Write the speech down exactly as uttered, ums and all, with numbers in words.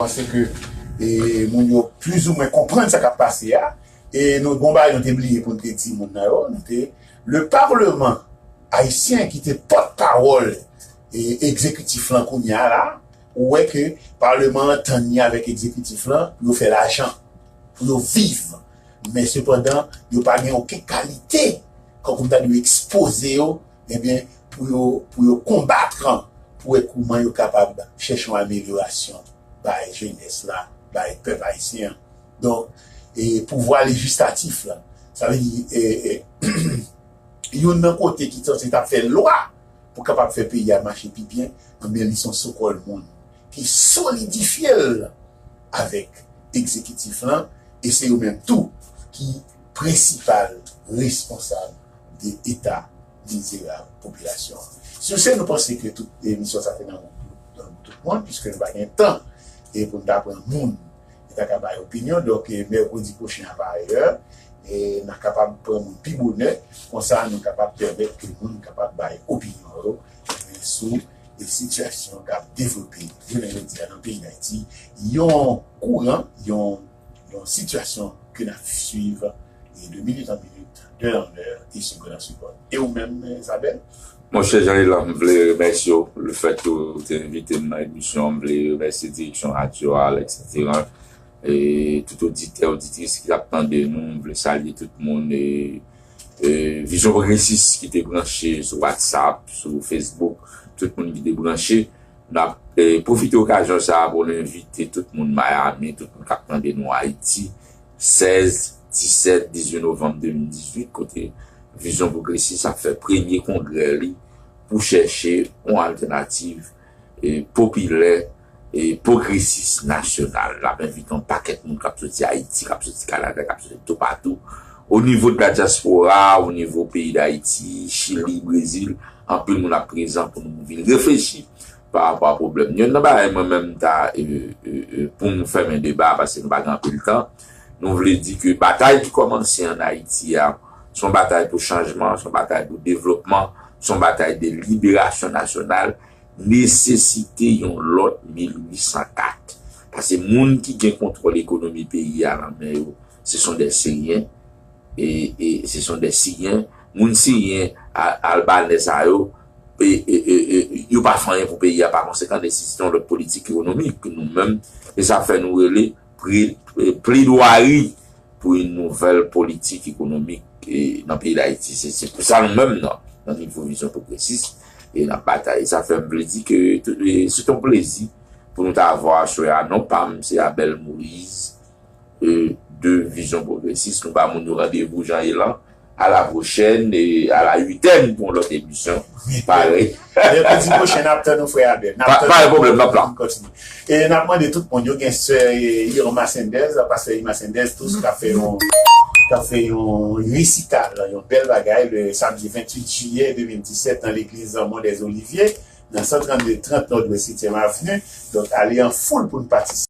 panse ke e, moun yo plizoumwen konprann sa k ap pase a. E nou gon bagay nou te bliye pou n te di moun nan yo. Nou te, le Parlement ayisyen ki te pòtpawòl e, egzekitif lan kounye a la, ou wè ke Parlement an tann li avèk egzekitif lan pou yo fè lajan, pou yo viv. Men sepandan, yo pa gen okenn kalite, kankou m ta di yo ekspoze yo, ebyen, pou yo, pou yo konbat, pou wè kouman yo kapab chèche yon amelyorasyon bay jenès la, bay pèp ayisyen an. Donk, e pouvwa lejislatif la, sa vle di, e, e, youn nan kote ki sanse t ap fè lwa pou kapab fè peyi a mache pi byen, anben li se yon sokòl moun ki solidifye l avèk egzekitif lan, e se yo menm tou ki prensipal responsab de eta mizerab popilasyon an. Sou se, nou panse ke tout emisyon sa te nan men tout, tout moun, piske nou pa gen tan e pou n ta pran moun ki ta ka bay opinyon. Donk, e, mèkredi pwochen a, pa ayè, e, n a kapab pran moun pi bonè, konsa nou kapab pèmèt ke moun kapab bay opinyon yo, e, sou e sitiyasyon k ap devlope jounen jodi a nan peyi Dayiti, yon kouran, yon, yon sitiyasyon ke n ap swiv e de minit an minit, de an lè, e segond an segond. E ou menm, Isabelle? Monchè Jean Elan, m vle remèsye w lefèt ke w te envite m nan emisyon an. M vle remèsye direksyon radyo a, Alex Terran, e tout oditè, oditris ki t ap tande nou. M vle salye tout moun, e, e Vizyon Pwogresis ki te branche sou WhatsApp, sou Facebook, tout moun ki te branche. N ap, e, pwofite okazyon sa a pou n envite tout moun Miami, tout moun k ap tande nou Ayiti, sèz, disèt, dizuit novanm de mil dizuit, kote Vizyon Pwogresis ap fè premye kongrè li pou chèche yon altènativ, e, popilè, e, pwogresis nasyonal. L ap envite yon pakèt moun k ap soti Ayiti, k ap soti Kanada, k ap soti toupatou. O nivo de la dyaspora, o nivo peyi Dayiti, Chili, Brezil, anpil moun ap prezan pou nou vin reflechi pa rapò a pwoblèm. Youn nan bagay mwen menm m ta, e, e, e, pou nou fèmen deba, paske nou pa gen anpil tan, nou vle di ke batay ki kòmanse ann Ayiti a, se yon batay pou chanjman, se yon batay pou devlopman, se yon batay de liberasyon nasyonal, nesesite yon lòt mil uit san kat. Paske moun ki gen kontwòl ekonomi peyi a nan men yo, se son de Siryen, e, e se son de Siryen. Moun Siryen, a, Albanè sa yo, e, e, e, e, yo pa fè anyen pou peyi a, pa konsekan, nesesite yon lòt politik ekonomik nou menm, e sa fè nou rele pre-, e, pledwari pou yon nouvèl politik ekonomik, e, nan peyi Dayiti. Se, se pou sa nou menm nan, nan nivo Vizyon Pwogresis, e n ap batay. Sa fè m vle di ke tout, e, se yon plezi pou nou ta avwa aswè a. Non pa m, se Abel Moïse, e, de Vizyon Pwogresis. Nou ba moun yo randevou Jean Elan. À la prochaine et à la huitaine pou yon lòt emisyon. Parèy. Mèkredi pwochen, n ap tann nou, frè Abel. N ap Pa, tann pa gen nou pwoblèm, n ap la. Pou n kontinye. E n ap mande tout moun yo, gen sè, e, Irma Sendez, pastè Irma Sendez, tou, k ap fè yon, k ap fè yon resital, yon bèl bagay, le samedi vingt-huit juillet deux mille dix-sept, nan legliz Mont des Oliviers, nan san trannde trant Nòdwès, sityèm avni. Donk, ale an foul pou n patisipe.